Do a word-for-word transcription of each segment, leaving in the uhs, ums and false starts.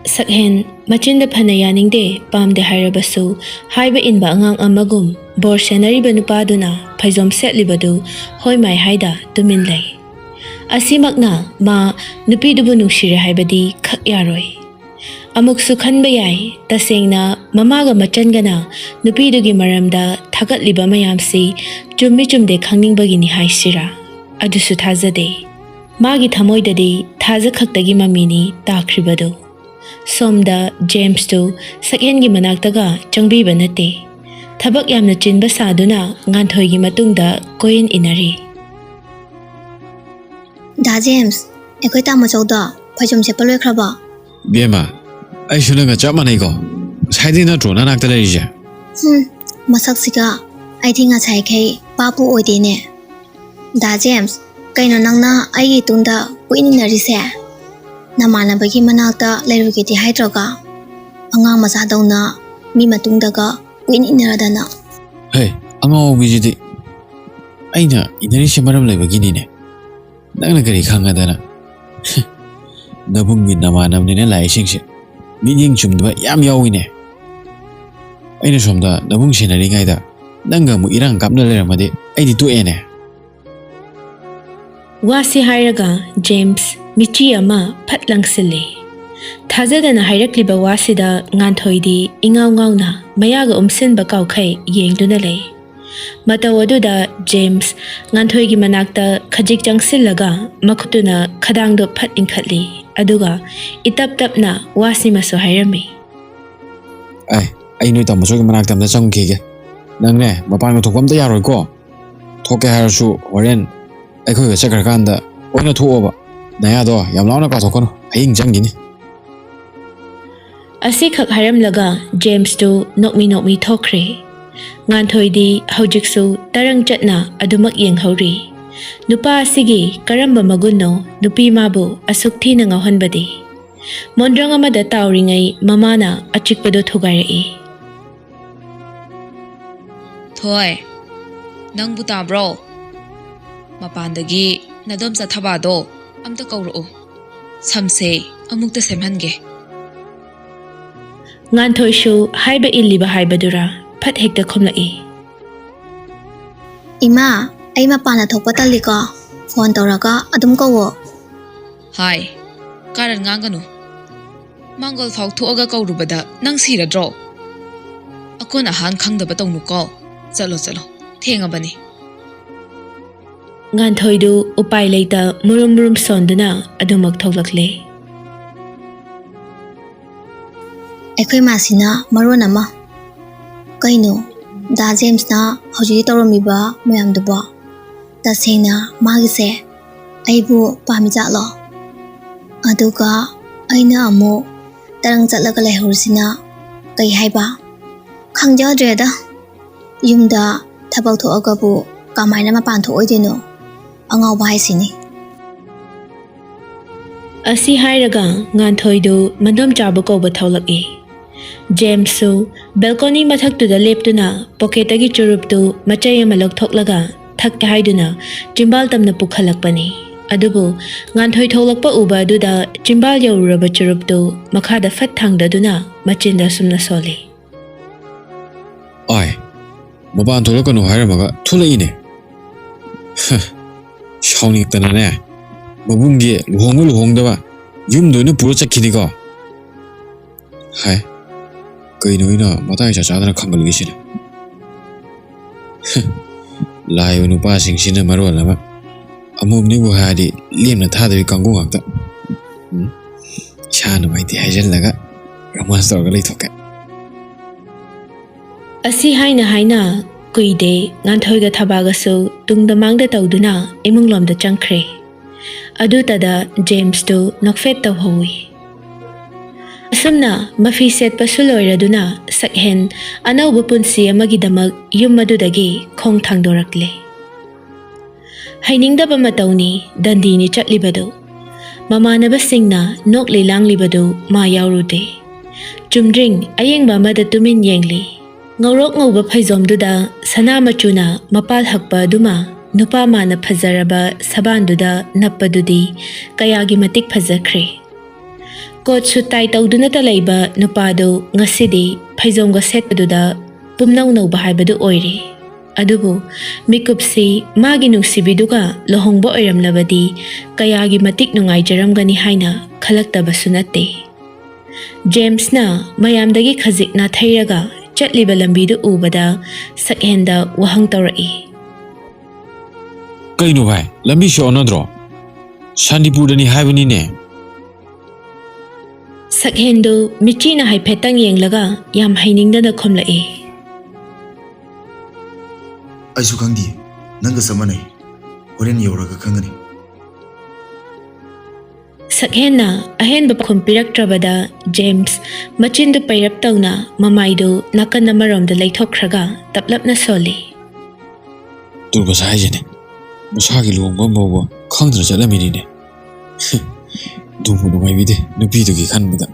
ꯁꯛꯍꯦꯟ, ꯃꯆꯤꯟꯗ ꯐꯅ ꯌꯥꯅꯤꯡꯗꯦ ꯄꯥꯝꯗꯦ ꯍꯥꯏꯔꯕꯁꯨ, ꯍꯥꯏꯕ ꯏꯟꯕ ꯑꯉꯥꯡ ꯑꯃꯒꯨꯝ ꯕꯣꯔ ꯁꯦꯟꯅꯔꯤꯕ ꯅꯨꯄꯥꯗꯨꯅ ꯐꯩꯖꯣꯝ ꯁꯦꯠꯂꯤꯕꯗꯨ ꯍꯣꯏ ꯃꯥꯏ ꯍꯥꯏꯗ ꯇꯨꯃꯤꯟ ꯂꯩ꯫ ꯑꯁꯤꯃꯛꯅ ꯃꯥ ꯅꯨꯄꯤꯗꯨꯕꯨ ꯅꯨꯡꯁꯤꯔꯦ ꯍꯥꯏꯕꯗꯤ ꯈꯛ ꯌꯥꯔꯣꯏ꯫ ꯑꯃꯨꯛꯁꯨ ꯈꯟꯕ ꯌꯥꯏ, ꯇꯁꯦꯡꯅ ꯃꯃꯥꯒ ꯃꯆꯟꯒꯅ ꯅꯨꯄꯤꯗꯨꯒꯤ ꯃꯔꯝꯗ ꯊꯥꯒꯠꯂꯤꯕ ꯃꯌꯥꯝꯁꯤ ꯆꯨꯝꯃꯤ ꯆꯨꯝꯗꯦ ꯈꯪꯅꯤꯡꯕꯒꯤꯅꯤ ꯍꯥꯏꯁꯤꯔꯥ? ꯑꯗꯨꯁꯨ ꯊꯥꯖꯗꯦ꯫ ꯃꯥꯒꯤ ꯊꯃꯣꯏꯗꯗꯤ ꯊꯥꯖ ꯈꯛꯇꯒꯤ ꯃꯃꯤꯅꯤ ꯇꯥꯈ꯭ꯔꯤꯕꯗꯨ꯫ ꯁꯣꯝꯗ ꯖꯦꯝꯁꯇꯨ ꯁꯛꯍꯦꯟꯒꯤ ꯃꯅꯥꯛꯇꯒ ꯆꯪꯕꯤꯕ ꯅꯠꯇꯦ꯫ ꯊꯕꯛ ꯌꯥꯝꯅ ꯆꯤꯟꯕ ꯁꯥꯗꯨꯅ ꯉꯥꯟꯊꯣꯏꯒꯤ ꯃꯇꯨꯡꯗ ꯀꯣꯏꯏꯟ ꯏꯟꯅꯔꯤ꯫ "ꯗꯥ ꯖꯦꯝꯁ, ꯑꯩꯈꯣꯏ ꯇꯥꯃꯣꯆꯧꯗꯣ ꯐꯩꯖꯣꯝ ꯁꯦꯠꯄ ꯂꯣꯏꯈ꯭ꯔꯕꯣ?" "ꯕꯦꯝꯃ, ꯑꯩꯁꯨ ꯅꯪꯒ ꯆꯞ ꯃꯥꯟꯅꯩꯀꯣ꯫ ꯉꯁꯥꯏꯗꯩ ꯅꯠꯇ꯭ꯔꯣ ꯅꯅꯥꯛꯇ ꯂꯩꯔꯤꯁꯦ?" "ꯍꯨꯝ, ꯃꯁꯛꯁꯤꯒ ꯑꯩꯗꯤ ꯉꯁꯥꯏꯈꯩ ꯄꯥꯞꯄꯨ ꯑꯣꯏꯗꯦꯅꯦ꯫ ꯗꯥ ꯖꯦꯝꯁ, ꯀꯩꯅꯣ ꯅꯪꯅ ꯑꯩꯒꯤ ꯇꯨꯡꯗ ꯀꯣꯏꯏꯟ ꯏꯟꯅꯔꯤꯁꯦ? ꯅꯃꯥꯟꯅꯕꯒꯤ ꯃꯅꯥꯛꯇ ꯂꯩꯔꯨꯒꯦꯗꯤ ꯍꯥꯏꯗ꯭ꯔꯒ, ꯑꯉꯥꯡ ꯃꯆꯥꯗꯧꯅ ꯃꯤ ꯃꯇꯨꯡꯗꯒ ꯀꯣꯏꯏꯟ ꯏꯟꯅꯔꯗꯅ?" "ꯍꯦ, ꯑꯉꯥꯎꯕꯤꯁꯤꯗꯤ! ꯑꯩꯅ ꯏꯟꯅꯔꯤꯁꯦ ꯃꯔꯝ ꯂꯩꯕꯒꯤꯅꯤꯅꯦ꯫ ꯅꯪꯅ ꯀꯔꯤ ꯈꯪꯉꯗꯅ?" "ꯅꯕꯨꯡꯒꯤ ꯅꯃꯥꯟꯅꯕꯅꯤꯅ ꯂꯥꯛꯏꯁꯤꯡꯁꯦ ꯃꯤꯠꯌꯦꯡ ꯆꯨꯝꯗꯕ ꯌꯥꯝ ꯌꯥꯎꯏꯅꯦ꯫ ꯑꯩꯅ ꯁꯣꯝꯗ ꯅꯕꯨꯡ ꯁꯦꯟꯅꯔꯤꯉꯩꯗ ꯅꯪꯒ ꯑꯃꯨꯛ ꯏꯔꯥꯡ ꯀꯥꯞꯅ ꯂꯩꯔꯝꯃꯗꯤ ꯑꯩꯗꯤ ꯇꯣꯛꯑꯦꯅꯦ꯫" ꯋꯥꯁꯤ ꯍꯥꯏꯔꯒ ꯖꯦꯝꯁ ꯃꯤꯠꯆꯤ ꯑꯃ ꯐꯠ ꯂꯪꯁꯤꯜꯂꯦ꯫ ꯊꯥꯖꯗꯅ ꯍꯥꯏꯔꯛꯂꯤꯕ ꯋꯥꯁꯤꯗ ꯉꯥꯟꯊꯣꯏꯗꯤ ꯏꯉꯥꯎ ꯉꯥꯎꯅ ꯃꯌꯥꯒ ꯎꯝꯁꯤꯟꯕ ꯀꯥꯎꯈꯩ ꯌꯦꯡꯗꯨꯅ ꯂꯩ꯫ ꯃꯇꯧ ꯑꯗꯨꯗ ꯖꯦꯝꯁ ꯉꯥꯟꯊꯣꯏꯒꯤ ꯃꯅꯥꯛꯇ ꯈꯖꯤꯛ ꯆꯪꯁꯤꯜꯂꯒ ꯃꯈꯨꯠꯇꯨꯅ ꯈꯗꯥꯡꯗꯣ ꯐꯠ ꯏꯟꯈꯠꯂꯤ꯫ ꯑꯗꯨꯒ ꯏꯇꯞ ꯇꯞꯅ ꯋꯥꯁꯤꯃꯁꯨ ꯍꯥꯏꯔꯝꯃꯤ꯫ "ꯑꯦ, ꯑꯩ ꯅꯣꯏ ꯇꯥꯃꯣꯆꯧꯒꯤ ꯃꯅꯥꯛꯇ ꯑꯝꯇ ꯆꯪꯈꯤꯒꯦ꯫ ꯅꯪꯅꯦ, ꯃꯄꯥꯟꯒ ꯊꯣꯛꯄ ꯑꯝꯇ ꯌꯥꯔꯣꯏꯀꯣ꯫ ꯊꯣꯛꯀꯦ ꯍꯥꯏꯔꯁꯨ ꯍꯣꯔꯦꯟ ꯑꯩꯈꯣꯏꯒ ꯆꯠꯈ꯭ꯔꯀꯥꯟꯗ ꯑꯣꯏꯅ ꯊꯣꯛꯑꯣꯕ꯫ ꯅꯌꯥꯗꯣ ꯌꯥꯝ ꯂꯥꯎꯅ ꯀꯥꯊꯣꯛꯀꯅꯨ, ꯍꯌꯦꯡ ꯆꯪꯈꯤꯅꯤ꯫" ꯑꯁꯤꯈꯛ ꯍꯥꯏꯔꯝꯂꯒ ꯖꯦꯝꯁꯇꯨ ꯅꯣꯛꯃꯤ ꯅꯣꯛꯃꯤ ꯊꯣꯛꯈ꯭ꯔꯦ꯫ ꯉꯥꯟꯊꯣꯏꯗꯤ ꯍꯧꯖꯤꯛꯁꯨ ꯇꯔꯪ ꯆꯠꯅ ꯑꯗꯨꯃꯛ ꯌꯦꯡꯍꯧꯔꯤ꯫ ꯅꯨꯄꯥ ꯑꯁꯤꯒꯤ ꯀꯔꯝꯕ ꯃꯒꯨꯟꯅꯣ ꯅꯨꯄꯤ ꯃꯥꯕꯨ ꯑꯁꯨꯛ ꯊꯤꯅ ꯉꯥꯎꯍꯟꯕꯗꯤ? ꯃꯣꯟꯗ꯭ꯔꯪ ꯑꯃꯗ ꯇꯥꯎꯔꯤꯉꯩ ꯃꯃꯥꯅ ꯑꯆꯤꯛꯄꯗꯨ ꯊꯨꯒꯥꯏꯔꯛꯏ꯫ "ꯊꯣꯏ, ꯅꯪꯕꯨ ꯇꯥꯕ꯭ꯔꯣ? ꯃꯄꯥꯟꯗꯒꯤ ꯅꯗꯣꯝꯆꯥ ꯊꯕꯥꯗꯣ ꯑꯝꯇ ꯀꯧꯔꯛꯎ꯫ ꯁꯝꯁꯦ ꯑꯃꯨꯛꯇ ꯁꯦꯝꯍꯟꯒꯦ꯫" ꯉꯥꯟꯊꯣꯏꯁꯨ ꯍꯥꯏꯕ ꯏꯜꯂꯤꯕ ꯍꯥꯏꯕꯗꯨꯔꯥ, ꯐꯠ ꯍꯦꯛꯇ ꯈꯨꯝꯂꯛꯏ꯫ "ꯏꯃꯥ, ꯑꯩ ꯃꯄꯥꯟꯗ ꯊꯣꯛꯄ ꯇꯜꯂꯤꯀꯣ, ꯐꯣꯟ ꯇꯧꯔꯒ ꯑꯗꯨꯝ ꯀꯧꯋꯣ꯫" "ꯍꯥꯏ, ꯀꯥꯔꯟ ꯉꯥꯡꯒꯅꯨ꯫ ꯃꯥꯡꯒꯣꯜ ꯐꯥꯎ ꯊꯣꯛꯑꯒ ꯀꯧꯔꯨꯕꯗ ꯅꯪ ꯁꯤꯔꯗ꯭ꯔꯣ? ꯑꯀꯣꯟ ꯑꯍꯥꯟ ꯈꯪꯗꯕ ꯇꯧꯅꯨꯀꯣ꯫ ꯆꯠꯂꯣ, ꯆꯠꯂꯣ, ꯊꯦꯡꯉꯕꯅꯤ꯫" ꯉꯥꯟꯊꯣꯏꯗꯨ ꯎꯄꯥꯏ ꯂꯩꯇ ꯃꯨꯔꯨꯝ ꯃꯨꯔꯨꯝ ꯁꯣꯟꯗꯨꯅ ꯑꯗꯨꯃꯛ ꯊꯣꯛꯂꯛꯂꯦ꯫ ꯑꯩꯈꯣꯏ ꯃꯥꯁꯤꯅ ꯃꯔꯣꯟ ꯑꯃ꯫ ꯀꯩꯅꯣ, ꯗꯥ ꯖꯦꯝꯁꯅ ꯍꯧꯖꯤꯛ ꯇꯧꯔꯝꯃꯤꯕ ꯃꯌꯥꯝꯗꯨꯕꯣ? ꯇꯁꯦꯡꯅ ꯃꯥꯒꯤꯁꯦ ꯑꯩꯕꯨ ꯄꯥꯝꯃꯤꯖꯥꯠꯂꯣ? ꯑꯗꯨꯒ ꯑꯩꯅ ꯑꯃꯨꯛ ꯇꯔꯪ ꯆꯠꯂꯒ ꯂꯩꯍꯧꯔꯤꯁꯤꯅ ꯀꯩ ꯍꯥꯏꯕ? ꯈꯪꯖꯗ꯭ꯔꯦꯗ꯫ ꯌꯨꯝꯗ ꯊꯕꯛ ꯊꯣꯛꯑꯒꯕꯨ ꯀꯃꯥꯏꯅ ꯃꯄꯥꯟ ꯊꯣꯛꯑꯣꯏꯗꯣꯏꯅꯣ? ꯑꯉꯥꯎꯕ ꯍꯥꯏꯁꯤꯅꯤ꯫ ꯑꯁꯤ ꯍꯥꯏꯔꯒ ꯉꯥꯟꯊꯣꯏꯗꯨ ꯃꯗꯣꯝꯆꯥꯕꯨ ꯀꯧꯕ ꯊꯣꯛꯂꯛꯏ꯫ ꯖꯦꯝꯁꯁꯨ ꯕꯦꯜꯀꯣꯅꯤ ꯃꯊꯛꯇꯨꯗ ꯂꯦꯞꯇꯨꯅ ꯄꯣꯀꯦꯠꯇꯒꯤ ꯆꯨꯔꯨꯞꯇꯨ ꯃꯆꯩ ꯑꯃ ꯂꯧꯊꯣꯛꯂꯒ ꯊꯛꯀꯦ ꯍꯥꯏꯗꯨꯅ ꯆꯤꯝꯕꯥꯜ ꯇꯝꯅ ꯄꯨꯈꯠꯂꯛꯄꯅꯤ꯫ ꯑꯗꯨꯕꯨ ꯉꯥꯟꯊꯣꯏ ꯊꯣꯛꯂꯛꯄ ꯎꯕ ꯑꯗꯨꯗ ꯆꯤꯝꯕꯥꯜ ꯌꯧꯔꯨꯔꯕ ꯆꯨꯔꯨꯞꯇꯨ ꯃꯈꯥꯗ ꯐꯠ ꯊꯥꯡꯗꯗꯨꯅ ꯃꯆꯤꯟꯗ ꯑꯁꯨꯝꯅ ꯁꯣꯜꯂꯤ꯫ "ꯑꯥꯏ, ꯃꯄꯥꯟ ꯊꯣꯛꯂꯛꯀꯅꯨ ꯍꯥꯏꯔꯝꯃꯒ ꯊꯣꯛꯂꯛꯏꯅꯦ꯫ ꯍ, ꯁꯥꯎꯅꯤꯡꯉꯛꯇꯅꯅꯦ, ꯃꯕꯨꯡꯒꯤ ꯂꯨꯍꯣꯡꯕ ꯂꯨꯍꯣꯡꯗꯕ ꯌꯨꯝꯗ ꯑꯣꯏꯅ ꯄꯨꯔ ꯆꯠꯈꯤꯅꯤꯀꯣ꯫" ꯍꯥꯏ, ꯀꯩꯅꯣ ꯑꯩꯅ ꯃꯇꯥꯡ ꯏꯆꯥ ꯆꯥꯗꯅ ꯈꯪꯒꯠꯂꯛꯏꯁꯤꯅ? ꯍ, ꯂꯥꯛꯏꯕ ꯅꯨꯄꯥꯁꯤꯡꯁꯤꯅ ꯃꯔꯣꯜ ꯑꯃ, ꯑꯃꯣꯝꯅꯤꯕꯨ ꯍꯥꯏꯔꯗꯤ ꯂꯦꯝꯅ ꯊꯥꯗꯕꯤ ꯀꯥꯡꯕꯨ ꯉꯥꯛꯇ꯫ ꯎꯝ, ꯏꯁꯥ ꯅꯨꯡꯉꯥꯏꯇꯦ ꯍꯥꯏꯖꯤꯜꯂꯒ ꯔꯣꯃꯥꯟꯁ ꯇꯧꯔꯒ ꯂꯩꯊꯣꯛꯀꯦ꯫ ꯑꯁꯤ ꯍꯥꯏꯅ ꯍꯥꯏꯅ ꯀꯨꯏꯗꯦ, ꯉꯥꯟꯊꯣꯏꯒ ꯊꯕꯥꯒꯁꯨ ꯇꯨꯡꯗ ꯃꯥꯡꯗ ꯇꯧꯗꯨꯅ ꯏꯃꯨꯡꯂꯣꯝꯗ ꯆꯪꯈ꯭ꯔꯦ꯫ ꯑꯗꯨꯇꯗ ꯖꯦꯝꯁꯇꯨ ꯅꯣꯛꯐꯦꯠ ꯇꯧꯍꯧꯏ꯫ ꯑꯁꯨꯝꯅ ꯃꯐꯤ ꯁꯦꯠꯄꯁꯨ ꯂꯣꯏꯔꯗꯨꯅ ꯁꯛꯍꯦꯟ ꯑꯅꯧꯕ ꯄꯨꯟꯁꯤ ꯑꯃꯒꯤꯗꯃꯛ ꯌꯨꯝ ꯑꯗꯨꯗꯒꯤ ꯈꯣꯡ ꯊꯥꯡꯗꯣꯔꯛꯂꯦ꯫ ꯍꯩꯅꯤꯡꯗꯕ ꯃꯇꯧꯅꯤ ꯗꯟꯗꯤꯅꯤ ꯆꯠꯂꯤꯕꯗꯨ꯫ ꯃꯃꯥꯟꯅꯕꯁꯤꯡꯅ ꯅꯣꯛꯂꯤ ꯂꯥꯡꯂꯤꯕꯗꯨ ꯃꯥ ꯌꯥꯎꯔꯨꯗꯦ꯫ ꯆꯨꯝꯗ꯭ꯔꯤꯡ ꯑꯌꯦꯡꯕ ꯑꯃꯗ ꯇꯨꯃꯤꯟ ꯌꯦꯡꯂꯤ꯫ ꯉꯧꯔꯣꯛ ꯉꯧꯕ ꯐꯩꯖꯣꯝꯗꯨꯗ ꯁꯅꯥ ꯃꯆꯨꯅ ꯃꯄꯥꯜ ꯍꯛꯄ ꯑꯗꯨꯃ ꯅꯨꯄꯥ ꯃꯥꯅ ꯐꯖꯔꯕ ꯁꯕꯥꯟꯗꯨꯗ ꯅꯞꯄꯗꯨꯗꯤ ꯀꯌꯥꯒꯤ ꯃꯇꯤꯛ ꯐꯖꯈ꯭ꯔꯦ꯫ ꯀꯣꯠ ꯁꯨꯠ ꯇꯥꯏ ꯇꯧꯗꯨꯅꯇ ꯂꯩꯕ ꯅꯨꯄꯥꯗꯨ ꯉꯁꯤꯗꯤ ꯐꯩꯖꯣꯝꯒ ꯁꯦꯠꯄꯗꯨꯗ ꯄꯨꯝꯅꯧ ꯅꯧꯕ ꯍꯥꯏꯕꯗꯨ ꯑꯣꯏꯔꯦ꯫ ꯑꯗꯨꯕꯨ ꯃꯤꯀꯨꯞꯁꯤ ꯃꯥꯒꯤ ꯅꯨꯡꯁꯤꯕꯤꯗꯨꯒ ꯂꯨꯍꯣꯡꯕ ꯑꯣꯏꯔꯝꯂꯕꯗꯤ ꯀꯌꯥꯒꯤ ꯃꯇꯤꯛ ꯅꯨꯡꯉꯥꯏꯖꯔꯝꯒꯅꯤ ꯍꯥꯏꯅ ꯈꯜꯂꯛꯇꯕꯁꯨ ꯅꯠꯇꯦ꯫ ꯖꯦꯝꯁꯅ ꯃꯌꯥꯝꯗꯒꯤ ꯈꯖꯤꯛ ꯅꯥꯊꯩꯔꯒ ꯆꯠꯂꯤꯕ ꯂꯝꯕꯤꯗꯨ ꯎꯕꯗ ꯁꯛꯍꯦꯟꯗ ꯋꯥꯍꯪ ꯇꯧꯔꯛꯏ꯫ "ꯀꯩꯅꯣ ꯚꯥꯏ, ꯂꯝꯕꯤꯁꯤ ꯑꯣꯟꯅꯗ꯭ꯔꯣ? ꯁꯥꯟꯇꯤꯄꯨꯔꯗꯅꯤ ꯍꯥꯏꯕꯅꯤꯅꯦ?" ꯁꯛꯍꯦꯟꯗꯨ ꯃꯤꯠꯆꯤꯅ ꯍꯥꯏꯐꯦꯠꯇꯪ ꯌꯦꯡꯂꯒ ꯌꯥꯝ ꯍꯩꯅꯤꯡꯗꯅ ꯈꯨꯝꯂꯛꯏ꯫ "ꯑꯩꯁꯨ ꯈꯪꯗꯦ, ꯅꯪꯒ ꯆꯞ ꯃꯥꯟꯅꯩ꯫ ꯍꯣꯔꯦꯟ ꯌꯧꯔꯒ ꯈꯪꯒꯅꯤ꯫" ꯁꯛꯍꯦꯟꯅ ꯑꯍꯦꯟꯕ ꯄꯥꯎꯈꯨꯝ ꯄꯤꯔꯛꯇ꯭ꯔꯕꯗ ꯖꯦꯝꯁ ꯃꯆꯤꯟꯗꯨ ꯄꯩꯔꯞ ꯇꯧꯅ ꯃꯃꯥꯏꯗꯨ ꯅꯥꯀꯟ ꯑꯃꯔꯣꯝꯗ ꯂꯩꯊꯣꯛꯈ꯭ꯔꯒ ꯇꯞꯂꯞꯅ ꯁꯣꯜꯂꯤ꯫ "ꯗꯨꯔꯒꯁꯥ ꯍꯥꯏꯁꯤꯅꯦ, ꯃꯁꯥꯒꯤ ꯂꯨꯍꯣꯡꯐꯝ ꯐꯥꯎꯕ ꯈꯪꯗꯅ ꯆꯠꯂꯝꯃꯤꯅꯤꯅꯦ꯫ ꯅꯨꯡꯕꯨ ꯅꯨꯡꯉꯥꯏꯕꯤꯗꯦ ꯅꯨꯄꯤꯗꯨꯒꯤ ꯈꯟꯕꯗ꯫"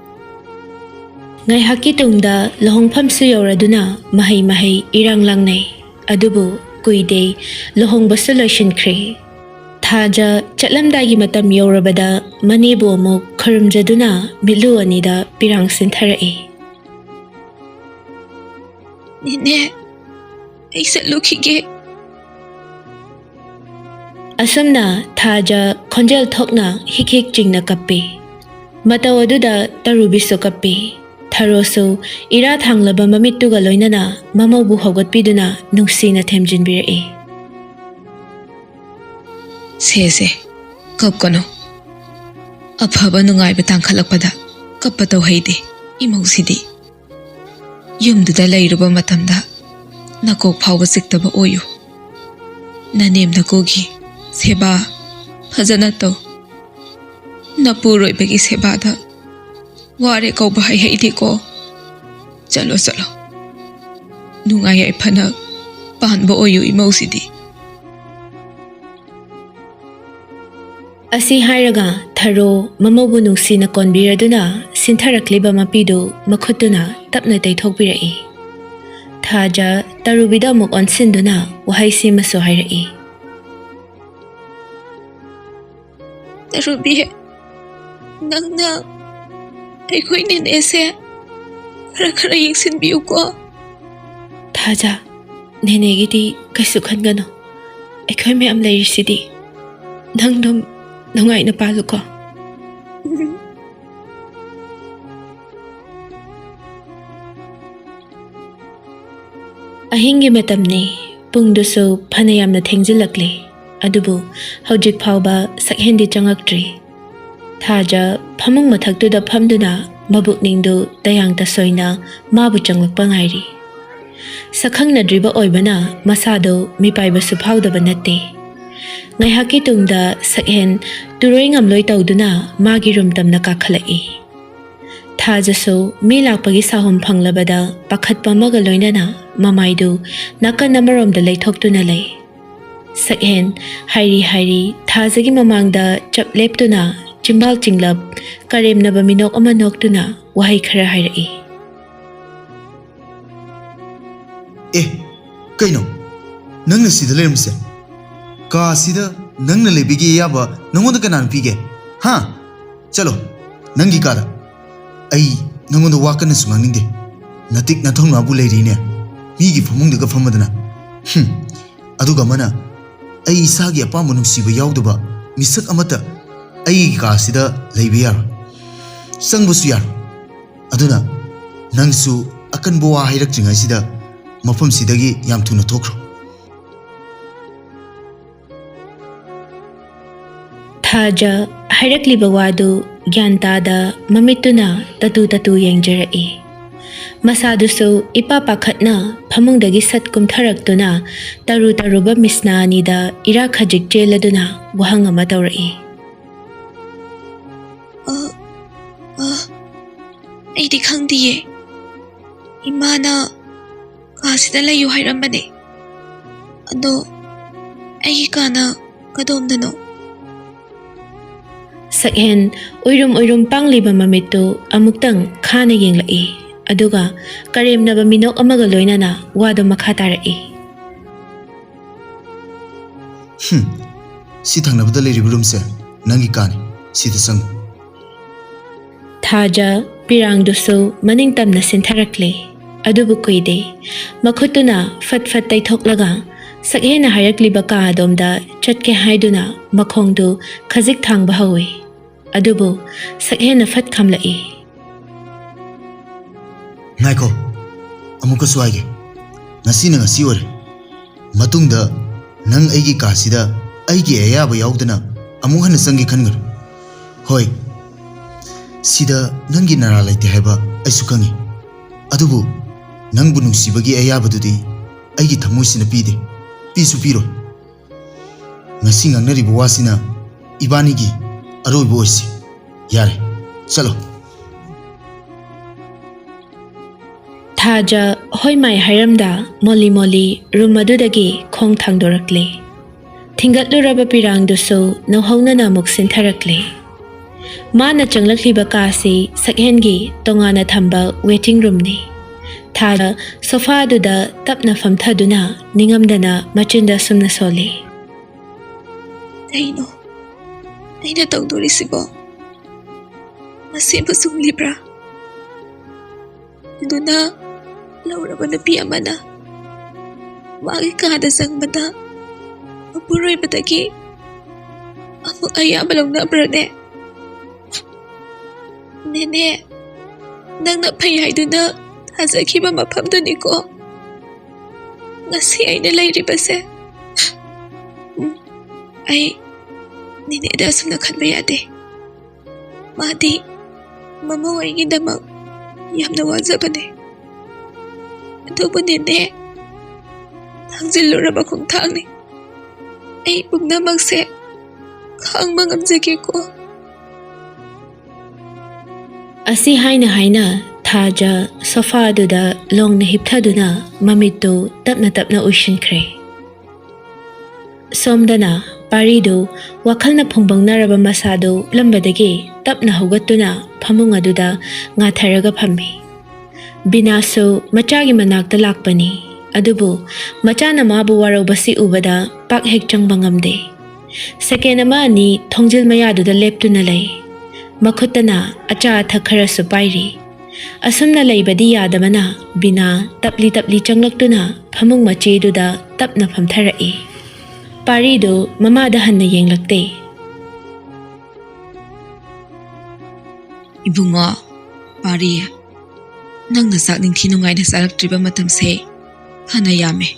ꯉꯥꯏꯍꯥꯛꯀꯤ ꯇꯨꯡꯗ ꯂꯨꯍꯣꯡꯐꯝꯁꯨ ꯌꯧꯔꯗꯨꯅ ꯃꯍꯩ ꯃꯍꯩ ꯏꯔꯥꯡ ꯂꯥꯡꯅꯩ꯫ ꯑꯗꯨꯕꯨ ꯀꯨꯏꯗꯦ, ꯂꯨꯍꯣꯡꯕꯁꯨ ꯂꯣꯏꯁꯤꯟꯈ꯭ꯔꯦ꯫ ꯊꯥꯖ ꯆꯠꯂꯝꯗꯥꯏꯒꯤ ꯃꯇꯝ ꯌꯧꯔꯕꯗ ꯃꯅꯦꯕꯨ ꯑꯃꯨꯛ ꯈꯨꯔꯨꯝꯖꯗꯨꯅ ꯃꯤꯠꯂꯨ ꯑꯅꯤꯗ ꯄꯤꯔꯥꯡ ꯁꯤꯟꯊꯔꯛꯏ꯫ "ꯅꯦꯅꯦ, ꯑꯩ ꯆꯠꯂꯨꯈꯤꯒꯦ꯫" ꯑꯁꯨꯝꯅ ꯊꯥꯖ ꯈꯣꯟꯖꯦꯜ ꯊꯣꯛꯅ ꯍꯤꯛ ꯍꯤꯛ ꯆꯤꯡꯅ ꯀꯞꯄꯤ꯫ ꯃꯇꯧ ꯑꯗꯨꯗ ꯇꯔꯨꯕꯤꯁꯨ ꯀꯞꯄꯤ꯫ ꯊꯔꯣꯁꯨ ꯏꯔꯥ ꯊꯥꯡꯂꯕ ꯃꯃꯤꯠꯇꯨꯒ ꯂꯣꯏꯅꯅ ꯃꯃꯧꯕꯨ ꯍꯧꯒꯠꯄꯤꯗꯨꯅ ꯅꯨꯡꯁꯤꯅ ꯊꯦꯝꯖꯤꯟꯕꯤꯔꯛꯏ꯫ "ꯁꯦ ꯁꯦ, ꯀꯞꯀꯅꯨ꯫ ꯑꯐꯕ ꯅꯨꯡꯉꯥꯏꯕ ꯇꯥꯡꯈꯠꯂꯛꯄꯗ ꯀꯞꯄ ꯇꯧꯍꯩꯗꯦ ꯏꯃꯧꯁꯤꯗꯤ꯫ ꯌꯨꯝꯗꯨꯗ ꯂꯩꯔꯨꯕ ꯃꯇꯝꯗ ꯅꯀꯣꯛ ꯐꯥꯎꯕ ꯆꯤꯛꯇꯕ ꯑꯣꯏꯌꯨ꯫ ꯅꯅꯦꯝ ꯅꯀꯨꯒꯤ ꯁꯦꯕꯥ ꯐꯖꯅ ꯇꯧ꯫ ꯅꯄꯨꯔꯣꯏꯕꯒꯤ ꯁꯦꯕꯥꯗ ꯋꯥꯔꯦ ꯀꯧꯕ ꯍꯩꯍꯩꯗꯦꯀꯣ꯫ ꯆꯠꯂꯣ, ꯆꯠꯂꯣ꯫ ꯅꯨꯡꯉꯥꯏ ꯌꯥꯏꯐꯅ ꯄꯥꯟꯕ ꯑꯣꯏꯌꯨ ꯏꯃꯧꯁꯤꯗꯤ꯫" ꯑꯁꯤ ꯍꯥꯏꯔꯒ ꯊꯔꯣ ꯃꯃꯧꯕꯨ ꯅꯨꯡꯁꯤꯅ ꯀꯣꯟꯕꯤꯔꯗꯨꯅ ꯁꯤꯟꯊꯔꯛꯂꯤꯕ ꯃꯄꯤꯗꯨ ꯃꯈꯨꯠꯇꯨꯅ ꯇꯞꯅ ꯇꯩꯊꯣꯛꯄꯤꯔꯛꯏ꯫ ꯊꯥꯖ ꯇꯔꯨꯕꯤꯗ ꯑꯃꯨꯛ ꯑꯣꯟꯁꯤꯟꯗꯨꯅ ꯋꯥꯍꯩꯁꯤꯃꯁꯨ ꯍꯥꯏꯔꯛꯏ꯫ "ꯇꯔꯨꯕꯤ, ꯅꯪꯅ ꯑꯩꯈꯣꯏ ꯅꯦꯅꯦꯁꯦ ꯈꯔ ꯈꯔ ꯌꯦꯡꯁꯤꯟꯕꯤꯌꯨꯀꯣ꯫ ꯊꯥꯖ, ꯅꯦꯅꯦꯒꯤꯗꯤ ꯀꯩꯁꯨ ꯈꯟꯒꯅꯨ꯫ ꯑꯩꯈꯣꯏ ꯃꯌꯥꯝ ꯂꯩꯔꯤꯁꯤꯗꯤ꯫ ꯅꯪ ꯑꯗꯨꯝ ꯅꯨꯡꯉꯥꯏꯅ ꯄꯥꯜꯂꯨꯀꯣ꯫ ꯑꯍꯤꯡꯒꯤ ꯃꯇꯝꯅꯤ꯫ ꯄꯨꯡꯗꯨꯁꯨ ꯐꯅ ꯌꯥꯝꯅ ꯊꯦꯡꯖꯤꯜꯂꯛꯂꯦ꯫ ꯑꯗꯨꯕꯨ ꯍꯧꯖꯤꯛ ꯐꯥꯎꯕ ꯁꯛꯍꯦꯟꯗꯤ ꯆꯪꯉꯛꯇ꯭ꯔꯤ꯫ ꯊꯥꯖ ꯐꯃꯨꯡ ꯃꯊꯛꯇꯨꯗ ꯐꯝꯗꯨꯅ ꯃꯕꯨꯛꯅꯤꯡꯗꯨ ꯇꯌꯥꯡ ꯇꯁꯣꯏꯅ ꯃꯥꯕꯨ ꯆꯪꯂꯛꯄ ꯉꯥꯏꯔꯤ꯫ ꯁꯛꯈꯪꯅꯗ꯭ꯔꯤꯕ ꯑꯣꯏꯕꯅ ꯃꯁꯥꯗꯨ ꯃꯤꯄꯥꯏꯕꯁꯨ ꯐꯥꯎꯗꯕ ꯅꯠꯇꯦ꯫ ꯉꯥꯏꯍꯥꯛꯀꯤ ꯇꯨꯡꯗ ꯁꯛꯍꯦꯟ ꯇꯨꯔꯣꯏ ꯉꯝꯂꯣꯏ ꯇꯧꯗꯨꯅ ꯃꯥꯒꯤ ꯔꯨꯝ ꯇꯝꯅ ꯀꯥꯈꯠꯂꯛꯏ꯫ ꯊꯥꯖꯁꯨ ꯃꯤ ꯂꯥꯛꯄꯒꯤ ꯁꯥꯍꯨꯝ ꯐꯪꯂꯕꯗ ꯄꯥꯈꯠꯄ ꯑꯃꯒ ꯂꯣꯏꯅꯅ ꯃꯃꯥꯏꯗꯨ ꯅꯥꯀꯟ ꯑꯃꯔꯣꯝꯗ ꯂꯩꯊꯣꯛꯇꯨꯅ ꯂꯩ꯫ ꯁꯛꯍꯦꯟ ꯍꯥꯏꯔꯤ ꯍꯥꯏꯔꯤ ꯊꯥꯖꯒꯤ ꯃꯃꯥꯡꯗ ꯆꯞ ꯂꯦꯞꯇꯨꯅ ꯆꯤꯝꯕꯥꯜ ꯆꯤꯡꯂꯞ ꯀꯔꯦꯝꯅꯕ ꯃꯤꯅꯣꯛ ꯑꯃ ꯅꯣꯛꯇꯨꯅ ꯋꯥꯍꯩ ꯈꯔ ꯍꯥꯏꯔꯛꯏ꯫ "ꯑꯦ, ꯀꯩꯅꯣ? ꯅꯪꯅ ꯁꯤꯗ ꯂꯩꯔꯝꯕꯁꯦ? ꯀꯥꯁꯤꯗ ꯅꯪꯅ ꯂꯩꯕꯒꯤ ꯑꯌꯥꯕ ꯅꯪꯉꯣꯟꯗ ꯀꯅꯥꯅ ꯄꯤꯒꯦ? ꯍꯥ? ꯆꯠꯂꯣ, ꯅꯪꯒꯤ ꯀꯥꯗ꯫ ꯑꯩ ꯅꯪꯉꯣꯟꯗ ꯋꯥ ꯀꯟꯅꯁꯨ ꯉꯥꯡꯅꯤꯡꯗꯦ꯫ ꯅꯇꯤꯛ ꯅꯊꯧꯅꯥꯕꯨ ꯂꯩꯔꯤꯅꯦ, ꯃꯤꯒꯤ ꯐꯃꯨꯡꯗꯒ ꯐꯝꯃꯗꯅ꯫ ꯍꯨꯝ꯫ ꯑꯗꯨꯒ ꯑꯃꯅ, ꯑꯩ ꯏꯁꯥꯒꯤ ꯑꯄꯥꯝꯕ ꯅꯨꯡꯁꯤꯕ ꯌꯥꯎꯗꯕ ꯃꯤꯁꯛ ꯑꯃꯠꯇ ꯑꯩꯒꯤ ꯀꯥꯁꯤꯗ ꯂꯩꯕ ꯌꯥꯔꯣꯏ, ꯆꯪꯕꯁꯨ ꯌꯥꯔꯣꯏ꯫ ꯑꯗꯨꯅ ꯅꯪꯁꯨ ꯑꯀꯟꯕ ꯋꯥ ꯍꯥꯏꯔꯛꯇ꯭ꯔꯤꯉꯩꯁꯤꯗ ꯃꯐꯝꯁꯤꯗꯒꯤ ꯌꯥꯝ ꯊꯨꯅ ꯊꯣꯛꯈ꯭ꯔꯣ꯫" ꯊꯥꯖ ꯍꯥꯏꯔꯛꯂꯤꯕ ꯋꯥꯗꯨ ꯒ꯭ꯌꯥꯟ ꯇꯥꯗ ꯃꯃꯤꯠꯇꯨꯅ ꯇꯇꯨ ꯇꯇꯨ ꯌꯦꯡꯖꯔꯛꯏ꯫ ꯃꯁꯥꯗꯨꯁꯨ ꯏꯄꯥ ꯄꯥꯈꯠꯅ ꯐꯃꯨꯡꯗꯒꯤ ꯁꯠ ꯀꯨꯝꯊꯔꯛꯇꯨꯅ ꯇꯔꯨ ꯇꯔꯨꯕ ꯃꯤꯁꯅꯥ ꯑꯅꯤꯗ ꯏꯔꯥ ꯈꯖꯤꯛ ꯆꯦꯜꯂꯗꯨꯅ ꯋꯥꯍꯪ ꯑꯃ ꯇꯧꯔꯛꯏ꯫ "ꯑ, ꯑ, ꯑꯩꯗꯤ ꯈꯪꯗꯤꯌꯦ꯫ ꯏꯃꯥꯅ ꯀꯥꯁꯤꯗ ꯂꯩꯌꯨ ꯍꯥꯏꯔꯝꯕꯅꯦ꯫ ꯑꯗꯣ ꯑꯩꯒꯤ ꯀꯥꯅ ꯀꯗꯣꯝꯗꯅꯣ?" ꯁꯛꯍꯦꯟ ꯎꯏꯔꯨꯝ ꯎꯏꯔꯨꯝ ꯄꯥꯡꯂꯤꯕ ꯃꯃꯤꯠꯇꯨ ꯑꯃꯨꯛꯇꯪ ꯈꯥꯅ ꯌꯦꯡꯂꯛꯏ꯫ ꯑꯗꯨꯒ ꯀꯔꯦꯝꯅꯕ ꯃꯤꯅꯣꯛ ꯑꯃꯒ ꯂꯣꯏꯅꯅ ꯋꯥꯗꯨ ꯃꯈꯥ ꯇꯥꯔꯛꯏ꯫ "ꯍꯨꯝ, ꯁꯤ ꯊꯪꯅꯕꯗ ꯂꯩꯔꯤꯕ ꯔꯨꯝꯁꯦ ꯅꯪꯒꯤ ꯀꯥꯅꯤ꯫ ꯁꯤꯗ ꯆꯪꯉꯨ꯫" ꯊꯥꯖ ꯄꯤꯔꯥꯡꯗꯨꯁꯨ ꯃꯅꯤꯡ ꯇꯝꯅ ꯁꯤꯟꯊꯔꯛꯂꯦ꯫ ꯑꯗꯨꯕꯨ ꯀꯨꯏꯗꯦ꯫ ꯃꯈꯨꯠꯇꯨꯅ ꯐꯠ ꯐꯠ ꯇꯩꯊꯣꯛꯂꯒ ꯁꯛꯍꯦꯟꯅ ꯍꯥꯏꯔꯛꯂꯤꯕ ꯀꯥ ꯑꯗꯣꯝꯗ ꯆꯠꯀꯦ ꯍꯥꯏꯗꯨꯅ ꯃꯈꯣꯡꯗꯨ ꯈꯖꯤꯛ ꯊꯥꯡꯕ ꯍꯧꯏ꯫ ꯑꯗꯨꯕꯨ ꯁꯛꯍꯦꯟꯅ ꯐꯠ ꯈꯥꯝꯂꯛꯏ꯫ "ꯉꯥꯏꯈꯣ, ꯑꯃꯨꯛꯀꯁꯨ ꯍꯥꯏꯒꯦ꯫ ꯉꯁꯤꯅ ꯉꯁꯤ ꯑꯣꯏꯔꯦ꯫ ꯃꯇꯨꯡꯗ ꯅꯪ ꯑꯩꯒꯤ ꯀꯥꯁꯤꯗ ꯑꯩꯒꯤ ꯑꯌꯥꯕ ꯌꯥꯎꯗꯅ ꯑꯃꯨꯛ ꯍꯟꯅ ꯆꯪꯒꯦ ꯈꯟꯒꯅꯨ꯫ ꯍꯣꯏ, ꯁꯤꯗ ꯅꯪꯒꯤ ꯅꯔꯥ ꯂꯩꯇꯦ ꯍꯥꯏꯕ ꯑꯩꯁꯨ ꯈꯪꯉꯤ꯫ ꯑꯗꯨꯕꯨ ꯅꯪꯕꯨ ꯅꯨꯡꯁꯤꯕꯒꯤ ꯑꯌꯥꯕꯗꯨꯗꯤ ꯑꯩꯒꯤ ꯊꯃꯣꯏꯁꯤꯅ ꯄꯤꯗꯦ, ꯄꯤꯁꯨ ꯄꯤꯔꯣꯏ꯫ ꯉꯁꯤ ꯉꯥꯡꯅꯔꯤꯕ ꯋꯥꯁꯤꯅ ꯏꯕꯥꯅꯤꯒꯤ ꯑꯔꯣꯏꯕ ꯑꯣꯏꯁꯤ꯫ ꯌꯥꯔꯦ, ꯆꯠꯂꯣ꯫" ꯊꯥꯖ ꯍꯣꯏ ꯃꯥꯏ ꯍꯥꯏꯔꯝꯗ ꯃꯣꯂꯤ ꯃꯣꯂꯤ ꯔꯨꯝ ꯑꯗꯨꯗꯒꯤ ꯈꯣꯡ ꯊꯥꯡꯗꯣꯔꯛꯂꯦ꯫ ꯊꯤꯡꯒꯠꯂꯨꯔꯕ ꯄꯤꯔꯥꯡꯗꯨꯁꯨ ꯅꯧꯍꯧꯅꯅ ꯑꯃꯨꯛ ꯁꯤꯟꯊꯔꯛꯂꯦ꯫ ꯃꯥꯅ ꯆꯪꯂꯛꯂꯤꯕ ꯀꯥꯁꯤ ꯁꯛꯍꯦꯟꯒꯤ ꯇꯣꯉꯥꯟꯅ ꯊꯝꯕ ꯋꯦꯇꯤꯡ ꯔꯨꯝꯅꯤ꯫ ꯊꯥꯖ ꯁꯣꯐꯥ ꯑꯗꯨꯗ ꯇꯞꯅ ꯐꯝꯊꯗꯨꯅ ꯅꯤꯡꯉꯝꯗꯅ ꯃꯆꯤꯟꯗ ꯑꯁꯨꯝꯅ ꯁꯣꯜꯂꯤ꯫ "ꯀꯩꯅꯣ ꯑꯩꯅ ꯇꯧꯗꯣꯔꯤꯁꯤꯕꯣ? ꯃꯁꯤꯕꯨ ꯆꯨꯝꯂꯤꯕ꯭ꯔꯥ?" ꯑꯗꯨꯅ ꯂꯧꯔꯕ ꯅꯨꯄꯤ ꯑꯃꯅ ꯃꯥꯒꯤ ꯀꯥꯗ ꯆꯪꯕꯗ ꯃꯄꯨꯔꯣꯏꯕꯗꯒꯤ ꯑꯃꯨꯛ ꯑꯌꯥꯕ ꯂꯧꯅꯕ꯭ꯔꯅꯦ? ꯅꯦꯅꯦ, ꯅꯪꯅ ꯐꯩ ꯍꯥꯏꯗꯨꯅ ꯊꯥꯖꯈꯤꯕ ꯃꯐꯝꯗꯨꯅꯤꯀꯣ ꯉꯁꯤ ꯑꯩꯅ ꯂꯩꯔꯤꯕꯁꯦ꯫ ꯎꯝ, ꯑꯩ ꯅꯦꯅꯦꯗ ꯑꯁꯨꯝꯅ ꯈꯟꯕ ꯌꯥꯗꯦ꯫ ꯃꯥꯗꯤ ꯃꯃꯧ ꯑꯩꯒꯤꯗꯃꯛ ꯌꯥꯝꯅ ꯋꯥꯖꯕꯅꯦ꯫ ꯑꯗꯨꯕꯨ ꯅꯦꯅꯦ, ꯊꯥꯡꯖꯤꯜꯂꯨꯔꯕ ꯈꯣꯡꯊꯥꯡꯅꯤ꯫ ꯑꯩ ꯄꯨꯝꯅꯃꯛꯁꯦ ꯈꯥꯡꯕ ꯉꯝꯖꯒꯦꯀꯣ꯫" ꯑꯁꯤ ꯍꯥꯏꯅ ꯍꯥꯏꯅ ꯊꯥꯖ ꯁꯣꯐꯥ ꯑꯗꯨꯗ ꯂꯣꯡꯅ ꯍꯤꯞꯊꯗꯨꯅ ꯃꯃꯤꯠꯇꯨ ꯇꯞꯅ ꯇꯞꯅ ꯎꯏꯁꯤꯟꯈ꯭ꯔꯦ꯫ ꯁꯣꯝꯗꯅ ꯄꯥꯔꯤꯗꯨ ꯋꯥꯈꯜꯅ ꯐꯨꯡꯕꯪꯅꯔꯕ ꯃꯁꯥꯗꯨ ꯎꯠꯂꯝꯕꯗꯒꯤ ꯇꯞꯅ ꯍꯧꯒꯠꯇꯨꯅ ꯐꯃꯨꯡ ꯑꯗꯨꯗ ꯉꯥꯊꯔꯒ ꯐꯝꯃꯤ꯫ ꯕꯤꯅꯥꯁꯨ ꯃꯆꯥꯒꯤ ꯃꯅꯥꯛꯇ ꯂꯥꯛꯄꯅꯤ꯫ ꯑꯗꯨꯕꯨ ꯃꯆꯥꯅ ꯃꯥꯕꯨ ꯋꯥꯔꯧꯕꯁꯤ ꯎꯕꯗ ꯄꯥꯛ ꯍꯦꯛ ꯆꯪꯕ ꯉꯝꯗꯦ꯫ ꯁꯦꯀꯦꯟ ꯑꯃ ꯑꯅꯤ ꯊꯣꯡꯖꯤꯜ ꯃꯌꯥꯗꯨꯗ ꯂꯦꯞꯇꯨꯅ ꯂꯩ꯫ ꯃꯈꯨꯠꯇꯅ ꯑꯆꯥ ꯑꯊꯛ ꯈꯔꯁꯨ ꯄꯥꯏꯔꯤ꯫ ꯑꯁꯨꯝꯅ ꯂꯩꯕꯗꯤ ꯌꯥꯗꯕꯅ ꯕꯤꯅꯥ ꯇꯞꯂꯤ ꯇꯞꯂꯤ ꯆꯪꯂꯛꯇꯨꯅ ꯐꯃꯨꯡ ꯃꯆꯦꯗꯨꯗ ꯇꯞꯅ ꯐꯝꯊꯔꯛꯏ꯫ ꯄꯥꯔꯤꯗꯨ ꯃꯃꯥꯗ ꯍꯟꯅ ꯌꯦꯡꯂꯛꯇꯦ꯫ "ꯏꯕꯨꯡꯉꯣ, ꯄꯥꯔꯤ, ꯅꯪꯅ ꯆꯥꯛ ꯅꯤꯡꯊꯤ ꯅꯨꯡꯉꯥꯏꯅ ꯆꯥꯔꯛꯇ꯭ꯔꯤꯕ ꯃꯇꯝꯁꯦ ꯐꯅ ꯌꯥꯝꯃꯦ꯫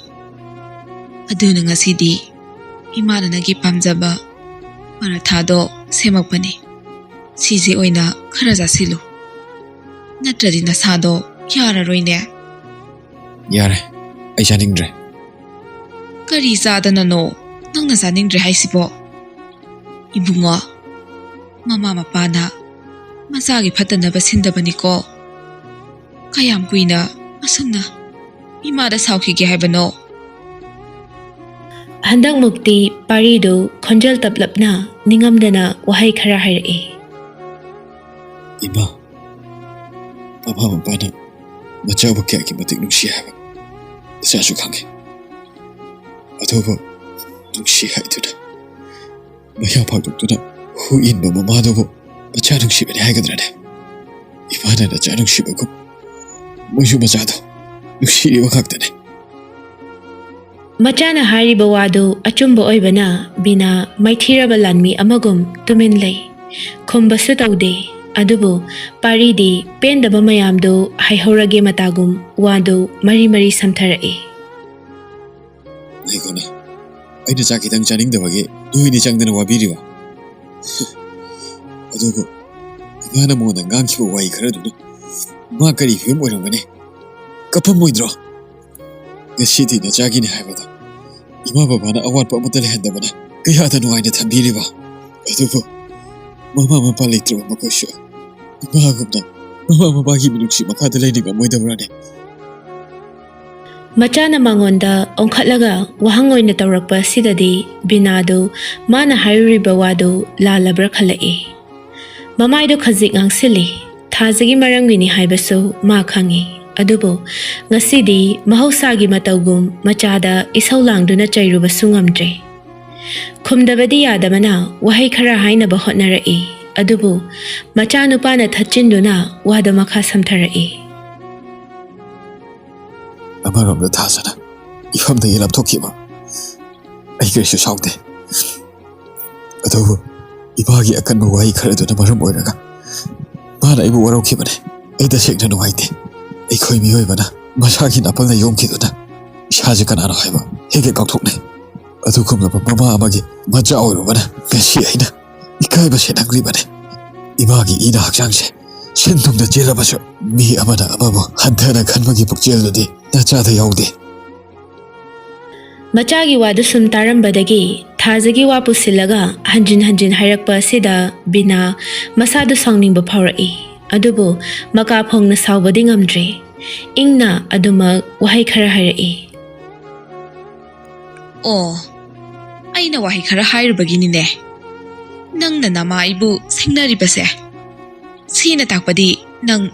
ꯑꯗꯨꯅ ꯉꯁꯤꯗꯤ ꯏꯃꯥꯅ ꯅꯪꯒꯤ ꯄꯥꯝꯖꯕ ꯄꯔꯥꯊꯥꯗꯣ ꯁꯦꯝꯃꯛꯄꯅꯤ꯫ ꯁꯤꯁꯦ ꯑꯣꯏꯅ ꯈꯔ ꯆꯥꯁꯤꯜꯂꯨ꯫ ꯅꯠꯇ꯭ꯔꯗꯤ ꯅꯁꯥꯗꯣ ꯌꯥꯔꯔꯣꯏꯅꯦ꯫" "ꯌꯥꯔꯦ, ꯑꯩ ꯆꯥꯅꯤꯡꯗ꯭ꯔꯦ꯫" "ꯀꯔꯤ ꯆꯥꯗꯅꯅꯣ ꯅꯪꯅ ꯆꯥꯅꯤꯡꯗ꯭ꯔꯦ ꯍꯥꯏꯁꯤꯕꯣ?" "ꯏꯕꯨꯡꯉꯣ, ꯃꯃꯥ ꯃꯄꯥꯅ ꯃꯆꯥꯒꯤ ꯐꯠꯇꯅꯕ ꯁꯤꯟꯗꯕꯅꯤꯀꯣ꯫ ꯀꯌꯥꯝ ꯀꯨꯏꯅ ꯑꯁꯨꯝꯅ ꯏꯃꯥꯗ ꯁꯥꯎꯈꯤꯒꯦ ꯍꯥꯏꯕꯅꯣ?" ꯍꯟꯗꯛꯃꯨꯛꯇꯤ ꯄꯥꯔꯤꯗꯨ ꯈꯣꯟꯖꯦꯜ ꯇꯞꯂꯞꯅ ꯅꯤꯡꯉꯝꯗꯅ ꯋꯥꯍꯩ ꯈꯔ ꯍꯥꯏꯔꯛꯏ꯫ "ꯏꯃꯥ, ꯃꯃꯥ ꯃꯄꯥꯅ ꯃꯆꯥꯕꯨ ꯀꯌꯥꯒꯤ ꯃꯇꯤꯛ ꯅꯨꯡꯁꯤ ꯍꯥꯏꯕ ꯏꯆꯥꯁꯨ ꯈꯪꯉꯤ꯫ ꯑꯗꯨꯕꯨ ꯅꯨꯡꯁꯤ ꯍꯥꯏꯗꯨꯅ ꯃꯌꯥ ꯐꯥꯛꯇꯣꯛꯇꯨꯅ ꯍꯨ ꯏꯟꯕ ꯃꯃꯥꯗꯨꯕꯨ ꯃꯆꯥ ꯅꯨꯡꯁꯤꯕꯅꯤ ꯍꯥꯏꯒꯗ꯭ꯔꯅꯦ? ꯏꯃꯥꯅ ꯅꯆꯥ ꯅꯨꯡꯁꯤꯕꯒꯨꯝ ꯃꯣꯏꯁꯨ ꯃꯆꯥꯗꯣ ꯅꯨꯡꯁꯤꯔꯤꯕ ꯉꯥꯛꯇꯅꯦ꯫" ꯃꯆꯥꯅ ꯍꯥꯏꯔꯤꯕ ꯋꯥꯗꯨ ꯑꯆꯨꯝꯕ ꯑꯣꯏꯕꯅ ꯕꯤꯅꯥ ꯃꯥꯏꯊꯤꯔꯕ ꯂꯥꯟꯃꯤ ꯑꯃꯒꯨꯝ ꯇꯨꯃꯤꯟ ꯂꯩ꯫ ꯈꯨꯝꯕꯁꯨ ꯇꯧꯗꯦ꯫ ꯑꯗꯨꯕꯨ ꯄꯥꯔꯤꯗꯤ ꯄꯦꯟꯗꯕ ꯃꯌꯥꯝꯗꯨ ꯍꯥꯏꯍꯧꯔꯒꯦ ꯃꯇꯥꯒꯨꯝ ꯋꯥꯗꯨ ꯃꯔꯤ ꯃꯔꯤ ꯁꯝꯊꯔꯛꯏ꯫ "ꯉꯥꯏꯈꯣꯅꯦ, ꯑꯩꯅ ꯆꯥꯛ ꯈꯤꯇꯪ ꯆꯥꯅꯤꯡꯗꯕꯒꯤ ꯅꯣꯏꯅꯤ ꯆꯪꯗꯅ ꯋꯥꯕꯤꯔꯤꯕ? ꯑꯗꯨꯕꯨ ꯏꯃꯥꯅ ꯃꯉꯣꯟꯗ ꯉꯥꯡꯈꯤꯕ ꯋꯥꯍꯩ ꯈꯔꯗꯨꯅ ꯃꯥ ꯀꯔꯤ ꯐꯤꯕꯝ ꯑꯣꯏꯔꯝꯒꯅꯤ? ꯀꯞꯄꯝꯃꯣꯏꯗ꯭ꯔꯣ? ꯉꯁꯤꯗꯤ ꯅꯆꯥꯒꯤꯅꯤ ꯍꯥꯏꯕꯗ ꯏꯃꯥ ꯕꯕꯥꯅ ꯑꯋꯥꯠꯄ ꯑꯃꯠꯇ ꯂꯩꯍꯟꯗꯕꯅ ꯀꯌꯥꯗ ꯅꯨꯡꯉꯥꯏꯅ ꯊꯝꯕꯤꯔꯤꯕ? ꯑꯗꯨꯕꯨ ꯃꯃꯥ ꯃꯄꯥ ꯂꯩꯇ꯭ꯔꯕ ꯃꯈꯣꯏꯁꯨ ꯏꯃꯥꯒꯨꯝꯅ ꯃꯃꯥ ꯃꯄꯥꯒꯤ ꯃꯤꯅꯨꯡꯁꯤ ꯃꯈꯥꯗ ꯂꯩꯅꯤꯡꯉꯝꯃꯣꯏꯗꯕ꯭ꯔꯥꯅꯦ?" ꯃꯆꯥꯅ ꯃꯉꯣꯟꯗ ꯑꯣꯟꯈꯠꯂꯒ ꯋꯥꯍꯪ ꯑꯣꯏꯅ ꯇꯧꯔꯛꯄ ꯑꯁꯤꯗꯗꯤ ꯕꯤꯅꯥꯗꯨ ꯃꯥꯅ ꯍꯥꯏꯔꯨꯔꯤꯕ ꯋꯥꯗꯨ ꯂꯥꯜꯂꯕ꯭ꯔꯥ ꯈꯜꯂꯛꯏ꯫ ꯃꯃꯥꯏꯗꯨ ꯈꯖꯤꯛ ꯉꯥꯡꯁꯤꯜꯂꯤ꯫ ꯊꯥꯖꯒꯤ ꯃꯔꯝꯒꯤꯅꯤ ꯍꯥꯏꯕꯁꯨ ꯃꯥ ꯈꯪꯏ꯫ ꯑꯗꯨꯕꯨ ꯉꯁꯤꯗꯤ ꯃꯍꯧꯁꯥꯒꯤ ꯃꯇꯧꯒꯨꯝ ꯃꯆꯥꯗ ꯏꯁꯧ ꯂꯥꯡꯗꯨꯅ ꯆꯩꯔꯨꯕꯁꯨ ꯉꯝꯗ꯭ꯔꯦ꯫ ꯈꯨꯝꯗꯕꯗꯤ ꯌꯥꯗꯕꯅ ꯋꯥꯍꯩ ꯈꯔ ꯍꯥꯏꯅꯕ ꯍꯣꯠꯅꯔꯛꯏ꯫ ꯑꯗꯨꯕꯨ ꯃꯆꯥꯅꯨꯄꯥꯅ ꯊꯠꯆꯤꯟꯗꯨꯅ ꯋꯥꯗ ꯃꯈꯥ ꯁꯝꯊꯔꯛꯏ꯫ ꯑꯃꯔꯣꯝꯗ ꯊꯥꯖꯅ ꯏꯐꯝꯗꯒꯤ ꯂꯥꯞꯊꯣꯛꯈꯤꯕ ꯑꯩ ꯀꯔꯤꯁꯨ ꯁꯥꯎꯗꯦ꯫ ꯑꯗꯨꯕꯨ ꯏꯃꯥꯒꯤ ꯑꯀꯟꯕ ꯋꯥꯍꯩ ꯈꯔꯗꯨꯅ ꯃꯔꯝ ꯑꯣꯏꯔꯒ ꯃꯥꯅ ꯑꯩꯕꯨ ꯋꯥꯔꯧꯈꯤꯕꯅꯦ꯫ ꯑꯩ ꯇꯁꯦꯡꯅ ꯅꯨꯡꯉꯥꯏꯇꯦ꯫ ꯑꯩꯈꯣꯏ ꯃꯤꯑꯣꯏꯕꯅ ꯃꯁꯥꯒꯤ ꯅꯥꯄꯜꯅ ꯌꯣꯝꯈꯤꯗꯨꯅ ꯏꯁꯥꯁꯦ ꯀꯅꯥꯅꯣ ꯍꯥꯏꯕ ꯍꯦꯛ ꯍꯦꯛ ꯀꯥꯎꯊꯣꯛꯅꯩ꯫ ꯑꯗꯨꯒꯨꯝꯂꯕ ꯃꯃꯥ ꯑꯃꯒꯤ ꯃꯆꯥ ꯑꯣꯏꯔꯨꯕꯅ ꯉꯁꯤ ꯑꯩꯅ ꯏꯀꯥꯏꯕꯁꯦ ꯅꯪꯂꯤꯕꯅꯤ꯫ ꯏꯃꯥꯒꯤ ꯏꯅ ꯍꯛꯆꯥꯡꯁꯦ ꯁꯤꯟ ꯊꯨꯡꯅ ꯆꯦꯜꯂꯕꯁꯨ ꯃꯤ ꯑꯃꯅ ꯑꯃꯕꯨ ꯍꯟꯊꯅ ꯈꯟꯕꯒꯤ ꯄꯨꯛꯆꯦꯜꯗꯨꯗꯤ ꯅꯆꯥꯗ ꯌꯥꯎꯗꯦ꯫ ꯃꯆꯥꯒꯤ ꯋꯥꯗꯨ ꯁꯨꯝ ꯇꯥꯔꯝꯕꯗꯒꯤ ꯊꯥꯖꯒꯤ ꯋꯥ ꯄꯨꯁꯤꯜꯂꯒ ꯍꯟꯖꯤꯟ ꯍꯟꯖꯤꯟ ꯍꯥꯏꯔꯛꯄ ꯑꯁꯤꯗ ꯕꯤꯅꯥ ꯃꯁꯥꯗꯨ ꯁꯥꯎꯅꯤꯡꯕ ꯐꯥꯎꯔꯛꯏ꯫ ꯑꯗꯨꯕꯨ ꯃꯀꯥ ꯐꯣꯡꯅ ꯁꯥꯎꯕꯗꯤ ꯉꯝꯗ꯭ꯔꯦ꯫ ꯏꯪꯅ ꯑꯗꯨꯃꯛ ꯋꯥꯍꯩ ꯈꯔ ꯍꯥꯏꯔꯛꯏ꯫ ꯑꯣ, ꯑꯩꯅ ꯋꯥꯍꯩ ꯈꯔ ꯍꯥꯏꯔꯨꯕꯒꯤꯅꯤꯅꯦ ꯅꯪꯅ ꯅꯃꯥ ꯑꯩꯕꯨ ꯁꯤꯡꯅꯔꯤꯕꯁꯦ꯫ ꯁꯤꯅ ꯇꯥꯛꯄꯗꯤ ꯅꯪ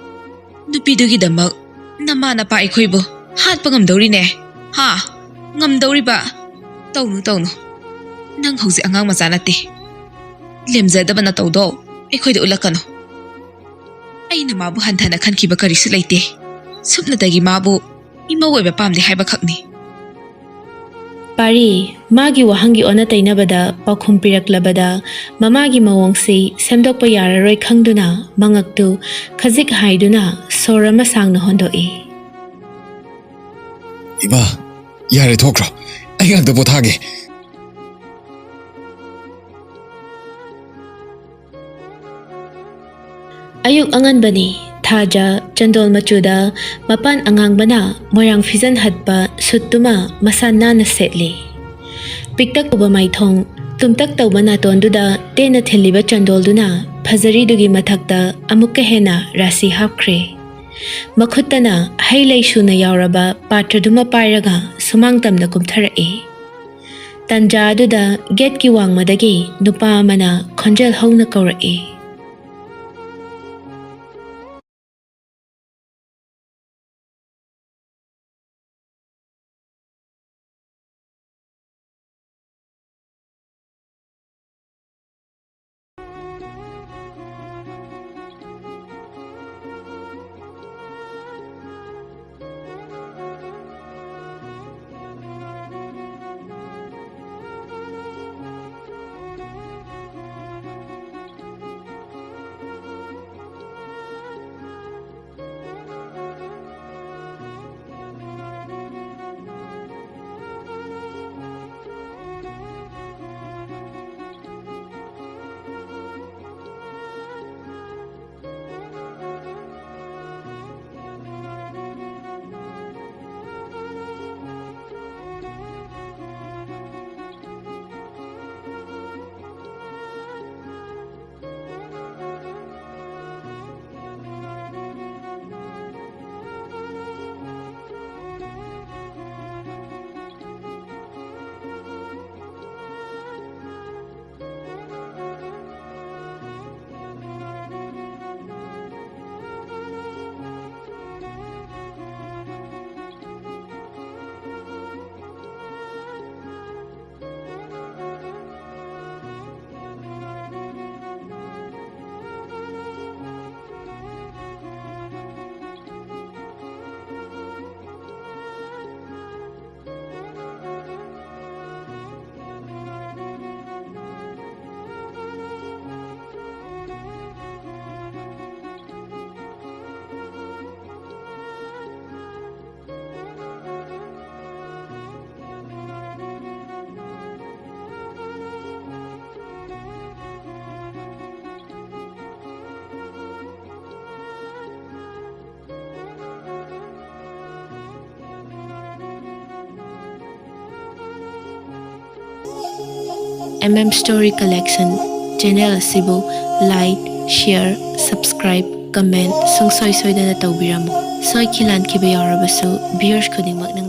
ꯅꯨꯄꯤꯗꯨꯒꯤꯗꯃꯛ ꯅꯃꯥ ꯅꯄꯥ ꯑꯩꯈꯣꯏꯕꯨ ꯍꯥꯠꯄ ꯉꯝꯗꯧꯔꯤꯅꯦ꯫ ꯍꯥ? ꯉꯝꯗꯧꯔꯤꯕ? ꯇꯧꯅꯨ, ꯇꯧꯅꯨ꯫ ꯅꯪ ꯍꯧꯖꯤꯛ ꯑꯉꯥꯡ ꯃꯆꯥ ꯅꯠꯇꯦ꯫ ꯂꯦꯝꯖꯗꯕ ꯅꯇꯧꯗꯣ ꯑꯩꯈꯣꯏꯗ ꯎꯠꯂꯛꯀꯅꯨ꯫ ꯑꯩꯅ ꯃꯥꯕꯨ ꯍꯟꯊꯅ ꯈꯟꯈꯤꯕ ꯀꯔꯤꯁꯨ ꯂꯩꯇꯦ꯫ ꯁꯨꯞꯅꯇꯒꯤ ꯃꯥꯕꯨ ꯏꯃꯧ ꯑꯣꯏꯕ ꯄꯥꯝꯗꯦ ꯍꯥꯏꯕꯈꯛꯅꯤ꯫ ꯄꯥꯔꯤ, ꯃꯥꯒꯤ ꯋꯥꯍꯪꯒꯤ ꯑꯣꯟꯅ ꯇꯩꯅꯕꯗ ꯄꯥꯎꯈꯨꯝ ꯄꯤꯔꯛꯂꯕꯗ ꯃꯃꯥꯒꯤ ꯃꯑꯣꯡꯁꯤ ꯁꯦꯝꯗꯣꯛꯄ ꯌꯥꯔꯔꯣꯏ ꯈꯪꯗꯨꯅ ꯃꯉꯛꯇꯨ ꯈꯖꯤꯛ ꯍꯥꯏꯗꯨꯅ ꯁꯣꯔ ꯑꯃ ꯁꯥꯡꯅ ꯍꯣꯟꯗꯣꯛꯏ꯫ ꯏꯃꯥ, ꯌꯥꯔꯦ, ꯊꯣꯛꯈ꯭ꯔꯣ꯫ ꯑꯩ ꯉꯥꯛꯇ ꯄꯣꯊꯥꯒꯦ꯫ ꯑꯌꯨꯛ ꯑꯉꯟꯕꯅꯤ꯫ ꯊꯥꯖ ꯆꯟꯗꯣꯜ ꯃꯆꯨꯗ ꯃꯄꯥꯟ ꯑꯉꯥꯡꯕꯅ ꯃꯣꯏꯔꯥꯡ ꯐꯤꯖꯟ ꯍꯠꯄ ꯁꯨꯠꯇꯨꯃ ꯃꯁꯥ ꯅꯥꯟꯅ ꯁꯦꯠꯂꯤ꯫ ꯄꯤꯛꯇꯛ ꯇꯧꯕ ꯃꯥꯏꯊꯣꯡ, ꯇꯨꯝꯇꯛ ꯇꯧꯕ ꯅꯥꯇꯣꯟꯗꯨꯗ ꯇꯦꯟꯅ ꯊꯤꯜꯂꯤꯕ ꯆꯟꯗꯣꯜꯗꯨꯅ ꯐꯖꯔꯤꯗꯨꯒꯤ ꯃꯊꯛꯇ ꯑꯃꯨꯛꯀ ꯍꯦꯟꯅ ꯔꯥꯁꯤ ꯍꯥꯞꯈ꯭ꯔꯦ꯫ ꯃꯈꯨꯠꯇꯅ ꯍꯩ ꯂꯩ ꯁꯨꯅ ꯌꯥꯎꯔꯕ ꯄꯥꯇ꯭ꯔꯗꯨꯃ ꯄꯥꯏꯔꯒ ꯁꯨꯃꯥꯡ ꯇꯝꯅ ꯀꯨꯝꯊꯔꯛꯏ꯫ ꯇꯟꯖꯥ ꯑꯗꯨꯗ ꯒꯦꯠꯀꯤ ꯋꯥꯡꯃꯗꯒꯤ ꯅꯨꯄꯥ ꯑꯃꯅ ꯈꯣꯟꯖꯦꯜ ꯍꯧꯅ ꯀꯧꯔꯛꯏ꯫ M M Story Collection channel ꯑꯁꯤꯕꯨ like, share, subscribe, comment ꯁꯨꯡꯁꯣꯏ ꯁꯣꯏꯗꯅ ꯇꯧꯕꯤꯔꯝꯃꯨ꯫ ꯁꯣꯏꯈꯤ ꯂꯥꯟꯈꯤꯕ ꯌꯥꯎꯔꯕꯁꯨ viewers ꯈꯨꯗꯤꯡꯃꯛꯅ